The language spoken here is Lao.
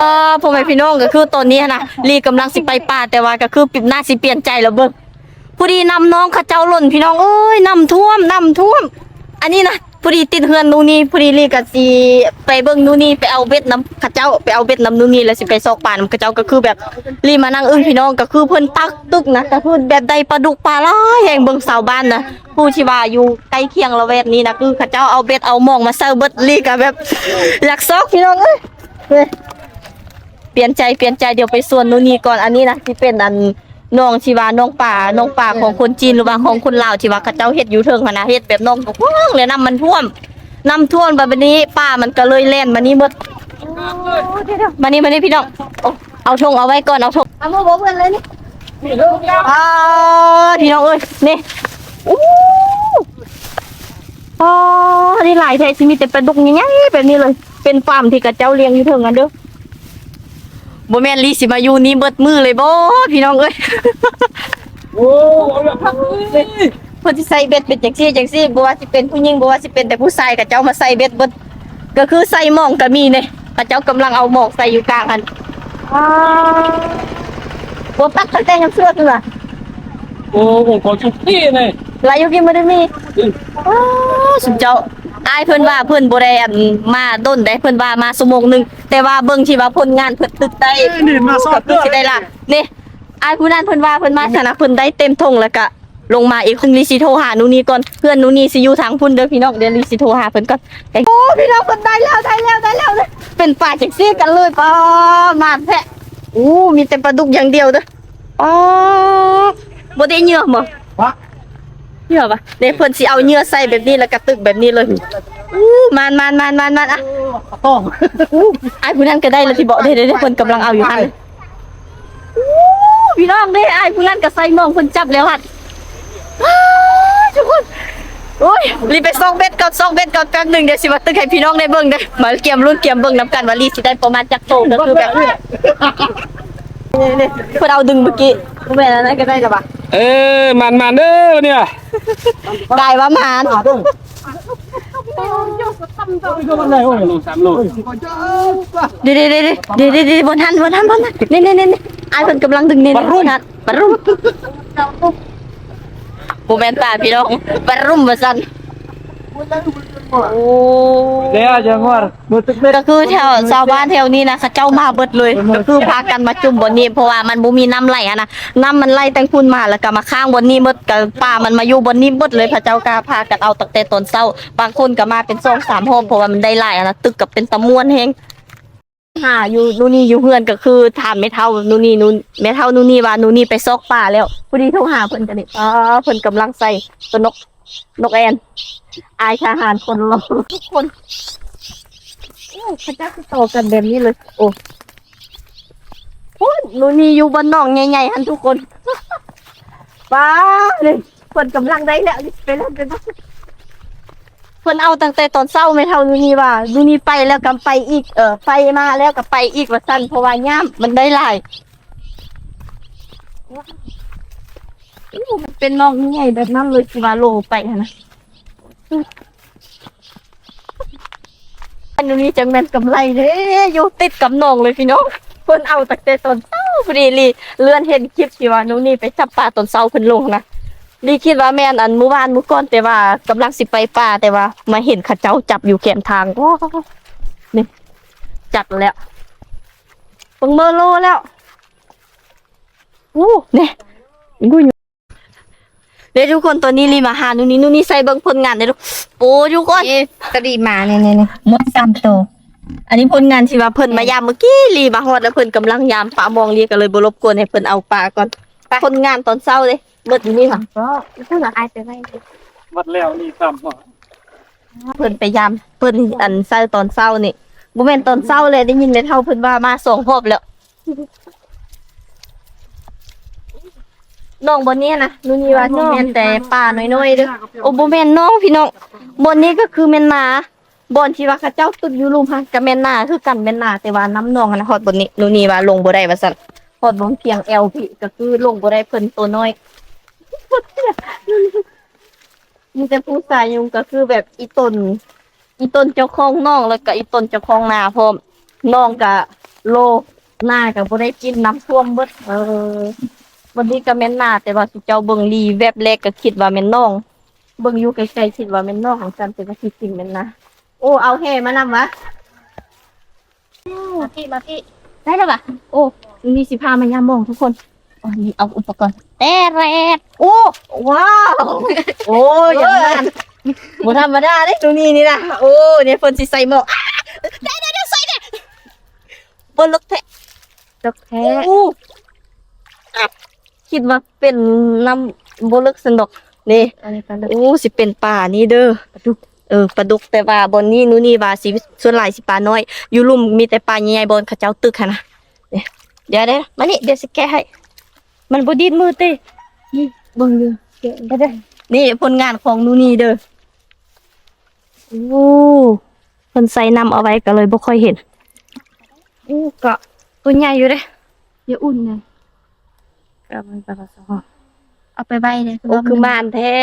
ເອີ ພໍ່ແມ່ພີ່ນ້ອງ ກໍຄືຕອນນີ້ຫັ້ນນະ ລີກຳລັງຊິໄປປ່າ ແຕ່ວ່າກໍຄືໜ້າຊິປ່ຽນໃຈແລ້ວເບິ່ງ ພໍດີນ້ຳໜອງເຂົາເຈົ້າລົ້ນ ພີ່ນ້ອງເອີຍ ນ້ຳຖ້ວມ ນ້ຳຖ້ວມ ອັນນີ້ນະ ພໍດີຕິດເຮືອນນູ່ນີ່ ພໍດີລີກໍຊິໄປເບິ່ງນູ່ນີ່ ໄປເອົາເບັດນຳເຂົາເຈົ້າ ໄປເອົາເບັດນຳນູ່ນີ່ ແລ້ວຊິໄປຊອກປານຳເຂົາເຈົ້າ ກໍຄືແບບລີມານັ່ງອຶ້ງ ພີ່ນ້ອງ ກໍຄືເພິ່ນຕັກຕຶກນະ ກໍຄືແບບໄດ້ປາດຸກປາຫຼາຍແຮງ ເບິ່ງຊາວບ້ານນະ ຜູ້ທີ່ວ່າຢູ່ໃກ້ຄຽງລະແວກນີ້ນະ ຄືເຂົາເຈົ້າເອົາເບັດເອົາໝອງມາໃສ່ເບິດ ລີກໍແບບຢາກຊອກ ພີ່ນ້ອງເອີຍ ປ່ຽນໃຈ ປ່ຽນໃຈ ດຽວໄປສວນນູ່ນີ່ກ່ອນ ອັນນີ້ນະ ຊິເປັນອັນ ໜອງທີ່ວ່າໜອງປາ ໜອງປາຂອງຄົນຈີນ ຫຼືວ່າຂອງຄົນລາວ ທີ່ວ່າເຂົາເຈົ້າເຮັດຢູ່ເທິງຫັ້ນນະ ເຮັດແບບໜອງກວ້າງ ແລ້ວນ້ຳມັນຖ້ວມ ນ້ຳຖ້ວມ ແລ້ວບາດນີ້ປາມັນກໍເລີຍແລ່ນມານີ້ໝົດ ມານີ້ ມານີ້ ພີ່ນ້ອງ ເອົາຖົງເອົາໄວ້ກ່ອນ ເອົາຖົງ ເອົາໝູ່ບໍ່ເພື່ອນເລີຍນີ້ ອ່າ ພີ່ນ້ອງເອີຍ ນີ້ ໂອ້ ອ່າ ນີ້ຫຼາຍແທ້ ຊິມີແຕ່ປາດຸກໃຫຍ່ໆແບບນີ້ເລີຍ ເປັນຟາມທີ່ເຂົາເຈົ້າລ້ຽງຢູ່ເທິງຫັ້ນເດີ. ບໍ່ແມ່ນລີຊິມາຢູ່ນີ້ເບິດມື້ເລີຍບໍ່ ພີ່ນ້ອງເອີຍ ໂອ້ ເອົາລະຄັກເລີຍ ເພິ່ນຊິໃສ່ເບັດເປັນຈັ່ງຊີ້ຈັ່ງຊີ້ ບໍ່ວ່າຊິເປັນຜູ້ຍິງ ບໍ່ວ່າຊິເປັນແຕ່ຜູ້ຊາຍ ເຂົາເຈົ້າມາໃສ່ເບັດເບິດ ກໍຄືໃສ່ໝອງກໍມີເດ້ ເຂົາເຈົ້າກຳລັງເອົາໝອງໃສ່ຢູ່ກາງຫັ້ນ ອ່າ ບໍ່ປັກຕັ້ງແຕ່ຍາມເຊົ້າພຸ້ນວ່າ ໂອ້ ອົງກອນສຸດທີ່ນີ້ ລາຍຢູ່ກິນບໍ່ໄດ້ມີ ອືມ ໂອ້ ສຸມເຈົ້າ ອ້າຍເພິ່ນວ່າເພິ່ນບໍ່ໄດ້ ອັນ ມາດົນໃດ ເພິ່ນວ່າມາຊົ່ວໂມງໜຶ່ງ ແຕ່ວ່າເບິ່ງທີ່ວ່າຜົນງານເພິ່ນຕຶກໄດ້ ເອີ ນີ້ມາຊອດ ກໍຄືຊິໄດ້ລະ ນີ້ ອ້າຍຜູ້ນັ້ນເພິ່ນວ່າເພິ່ນມາຊະນະ ເພິ່ນໄດ້ເຕັມຖົງ ແລ້ວກະລົງມາອີກ ເພິ່ນ ລີຊິໂທຫານູ່ນີ່ກ່ອນ ເຮືອນນູ່ນີ່ຊິຢູ່ທາງພຸ້ນເດີພີ່ນ້ອງ ດຽວລີຊິໂທຫາເພິ່ນກ່ອນ ໂອ້ ພີ່ນ້ອງ ເພິ່ນໄດ້ແລ້ວ ໄດ້ແລ້ວ ໄດ້ແລ້ວ ເປັນປາຈັ່ງຊີ້ກັນເລີຍ ປາ ໝານແທ້ ໂອ້ ມີແຕ່ປາດຸກຢ່າງດຽວເດີ ປາ ບໍ່ໄດ້ເຫຍື່ອບໍ່? ເຫຍື່ອປະ ເດ້ ເພິ່ນຊິເອົາເຫຍື່ອໃສ່ແບບນີ້ ແລ້ວກະຕຶກແບບນີ້ເລີຍ ໂອ້ ໝານ ໝານ ໝານ ໝານ ອະ ຕ້ອງ ໂອ້ ອ້າຍຜູ້ນັ້ນກໍໄດ້ແລ້ວຕິເບາະ ເດ້ ເດ້ ເດ້ ເພິ່ນກຳລັງເອົາຢູ່ຫັ້ນ ໂອ້ ພີ່ນ້ອງເດ້ ອ້າຍຜູ້ນັ້ນກໍໃສ່ໝອງເພິ່ນຈັບແລ້ວຫັ້ນ ອ້າ ທຸກຄົນ ໂອ້ຍ ລີໄປຊອກເບັດກ່ອນ ຊອກເບັດກ່ອນ ແປັບໜຶ່ງ ດຽວຊິມາຕຶກໃຫ້ພີ່ນ້ອງໄດ້ເບິ່ງເດີ ມາກຽມລຸ້ນກຽມເບິ່ງນຳກັນວ່າລີຊິໄດ້ປະມານຈັກໂຕ ກໍຄືແບບ ນີ້ໆ ເພິ່ນເອົາດຶງເມື່ອກີ້ ບໍ່ແມ່ນອັນນັ້ນກໍໄດ້ລະຫວາ ເອີ ໝານໆເດີ ວັນນີ້ ກາຍວ່າໝານ ສາມໂລ ສາມໂລ ເດໆໆ ບໍ່ທັນ ບໍ່ທັນ ບໍ່ທັນ ນີ້ໆໆ ອ້າຍເພິ່ນກຳລັງດຶງ ນີ້ໆ ບໍ່ທັນ ປາລຸ້ມ ບໍ່ແມ່ນປາພີ່ນ້ອງ ປາລຸ້ມວ່າຊັ້ນ ໂອ້ ແລ້ວຈັ່ງວ່າ ກໍຄືແຖວຊາວບ້ານແຖວນີ້ນະ ເຂົາເຈົ້າມາເບິດເລີຍ ກໍຄືພາກັນມາຈຸ່ມບ່ອນນີ້ ເພາະວ່າມັນບໍ່ມີນ້ຳໄຫຼຫັ້ນນະ ນ້ຳມັນໄຫຼແຕ່ພຸ້ນມາ ແລ້ວກໍມາຄ້າງບ່ອນນີ້ໝົດ ກໍປາມັນມາຢູ່ບ່ອນນີ້ໝົດເລີຍ ເຂົາເຈົ້າກໍພາກັນເອົາຕັ້ງແຕ່ຕອນເຊົ້າ ບາງຄົນກໍມາເປັນສອງສາມຮອບ ເພາະວ່າມັນໄດ້ຫຼາຍຫັ້ນນະ ຕຶກກໍເປັນຕາມ່ວນແຮງ. ຫາຢູ່ນູ່ນີ່ຢູ່ເຮືອນ ກໍຄືຖາມແມ່ເຖົ້ານູ່ນີ່ ນູ່ ແມ່ເຖົ້ານູ່ນີ່ວ່ານູ່ນີ່ໄປຊອກປາແລ້ວ ພໍດີໂທຫາເພິ່ນກໍນີ້ ອໍ ເພິ່ນກຳລັງໃສ່ຕົວນົກ ນົກແອ່ນ ອ້າຍທະຫານຄົນຫຼໍ່ ທຸກຄົນ ໂອ້ ເຂົາເຈົ້າຄືຕໍ່ກັນແບບນີ້ເລີຍ ໂອ້ ພຸ້ນ ນູ່ນີ່ຢູ່ບ່ອນໜອງໃຫຍ່ໆຫັ້ນທຸກຄົນ ປ້າ ນີ້ ເພິ່ນກຳລັງໄດ້ແລ້ວ ນີ້ ໄປແລ້ວ ໄປແລ້ວ ເພິ່ນເອົາຕັ້ງແຕ່ຕອນເຊົ້າ ແມ່ເຖົ້ານູ່ນີ່ວ່າ ນູ່ນີ່ໄປແລ້ວກໍໄປອີກ ເອີ ໄຟມາແລ້ວກໍໄປອີກວ່າຊັ້ນ ເພາະວ່າຍາມມັນໄດ້ຫຼາຍ ໂອ້ ມັນເປັນໜອງໃຫຍ່ແບບນັ້ນເລີຍ ຄືວ່າໂລໄປຫັ້ນນະ ອັນນີ້ຈັ່ງແມ່ນກຳໄລເດ້ ຢູ່ຕິດກັບໜອງເລີຍພີ່ນ້ອງ ເພິ່ນເອົາຕັ້ງແຕ່ຕອນເຊົ້າ ພໍດີລີເລື່ອນເຫັນຄລິບທີ່ວ່ານູ່ນີ່ໄປຈັບປາຕອນເຊົ້າ ເພິ່ນລົງນະ ລີຄິດວ່າແມ່ນອັນມື້ວານມື້ກ່ອນ ແຕ່ວ່າກຳລັງຊິໄປປ່າ ແຕ່ວ່າມາເຫັນເຂົາເຈົ້າຈັບຢູ່ແຄມທາງ ໂອ້ ນີ້ ຈັບແລ້ວ ເບິ່ງເມີໂລແລ້ວ ໂອ້ ນີ້ ເດ້ທຸກຄົນ ຕອນນີ້ລີມາຫານູ່ນີ່ ນູ່ນີ່ໃສ່ເບິ່ງຜົນງານເດ້ລູກ ໂອ້ ທຸກຄົນ ນີ້ກໍດີມາ ນີ້ໆໆ ໝົດສາມໂຕ ອັນນີ້ຜົນງານທີ່ວ່າເພິ່ນມາຢາມເມື່ອກີ້ ລີມາຮອດແລ້ວ ເພິ່ນກຳລັງຢາມປາມອງ ລີກໍເລີຍບໍ່ລົບກວນ ໃຫ້ເພິ່ນເອົາປາກ່ອນ ໄປ ຜົນງານຕອນເຊົ້າເດ້ ໝົດຢູ່ນີ້ຫວາ ກໍຄືວ່າອ້າຍໄປໄວ້ ໝົດແລ້ວນີ້ຊ້ຳ ເພິ່ນໄປຢາມ ເພິ່ນອັນໃສ່ຕອນເຊົ້ານີ້ ບໍ່ແມ່ນຕອນເຊົ້າແຫຼະ ໄດ້ຍິນແມ່ເຖົ້າເພິ່ນວ່າມາສອງຮອບແລ້ວ. ໜອງບ່ອນນີ້ນະ ນູ່ນີ່ວ່າ ໜອງ ແມ່ນແຕ່ປ່ານ້ອຍໆເດີ ໂອ້ ບໍ່ແມ່ນໜອງພີ່ນ້ອງ ບ່ອນນີ້ກໍຄືແມ່ນນາ ບ່ອນທີ່ວ່າເຂົາເຈົ້າຕຶກຢູ່ລຸ່ມຫັ້ນກໍແມ່ນນາຄືກັນ ແມ່ນນາ ແຕ່ວ່ານ້ຳໜອງຫັ້ນນະ ຮອດບ່ອນນີ້ ນູ່ນີ່ວ່າລົງບໍ່ໄດ້ວ່າຊັ້ນ ຮອດບ່ອນພຽງແອວພີ້ ກໍຄືລົງບໍ່ໄດ້ ເພິ່ນໂຕນ້ອຍ ມີແຕ່ຜູ້ຊາຍຍຸງ ກໍຄືແບບອີ່ຕົນ ອີ່ຕົນເຈົ້າຂອງໜອງ ແລ້ວກໍອີ່ຕົນເຈົ້າຂອງນາພ້ອມ ໜອງກໍ ໂລ ນາກໍບໍ່ໄດ້ກິນ ນ້ຳຖ້ວມເບິດ. ເອີ ບໍ່ດີກໍແມ່ນນາ ແຕ່ວ່າຊຸມເຈົ້າເບິ່ງດີ ແວບແລກກໍຄິດວ່າແມ່ນໜອງ ເບິ່ງຢູ່ໄກໆ ຄິດວ່າແມ່ນໜອງ ຈັ່ງຊັ້ນ ແຕ່ວ່າທີ່ຈິງແມ່ນນາ. ໂອ້ ເອົາແຫມານຳວະ. ມາພີ້ ມາພີ້ ໄດ້ແລ້ວວະ. ໂອ້ ນີ້ຊິພາມາຢາມມອງທຸກຄົນ. ໂອ້ ນີ້ເອົາອຸປະກອນ ແຕ່ແຣດ. ໂອ້ ວ້າວ ໂອ້ ຢ່າງນັ້ນ ບໍ່ທຳມະດາເດ້ ໂຕນີ້ນີ້ນະ. ໂອ້ ນີ້ເພິ່ນຊິໃສ່ໝອກ ໄດ້ໆໆ ຊ່ອຍແດ່. ບໍ່ເລິກແທ້ ເລິກແທ້. ໂອ້ ອັບ ຄິດວ່າເປັນນ້ຳບໍ່ເລິກຊັ້ນດອກ. ນີ້ ອັນນີ້ປາເລິກ. ໂອ້ ຊິເປັນປານີ້ເດີ ປາດຸກ. ເອີ ປາດຸກ ແຕ່ວ່າບ່ອນນີ້ນູ່ນີ່ວ່າຊິ ສ່ວນຫຼາຍຊິປານ້ອຍ ຢູ່ລຸ່ມມີແຕ່ປາໃຫຍ່ໆ ບ່ອນເຂົາເຈົ້າຕຶກຫັ້ນນະ. ນີ້ ດຽວໆ ມານີ້ ດຽວຊິແກະໃຫ້. ມັນບໍ່ດີດມືຕິ? ນີ້ເບິ່ງຢູ່ ແກະ ນີ້ຜົນງານຂອງນູ່ນີ່ເດີ. ໂອ້ ເພິ່ນໃສ່ນ້ຳເອົາໄວ້ກໍເລີຍບໍ່ຄ່ອຍເຫັນ. ໂອ້ ກໍຕົວໃຫຍ່ຢູ່ເດ້. ຢ່າອຸ່ນນະ ກໍມັນກໍ ເອົາໄປໄວ້ເດ້. ໂອ້ ຄືໝານແທ້.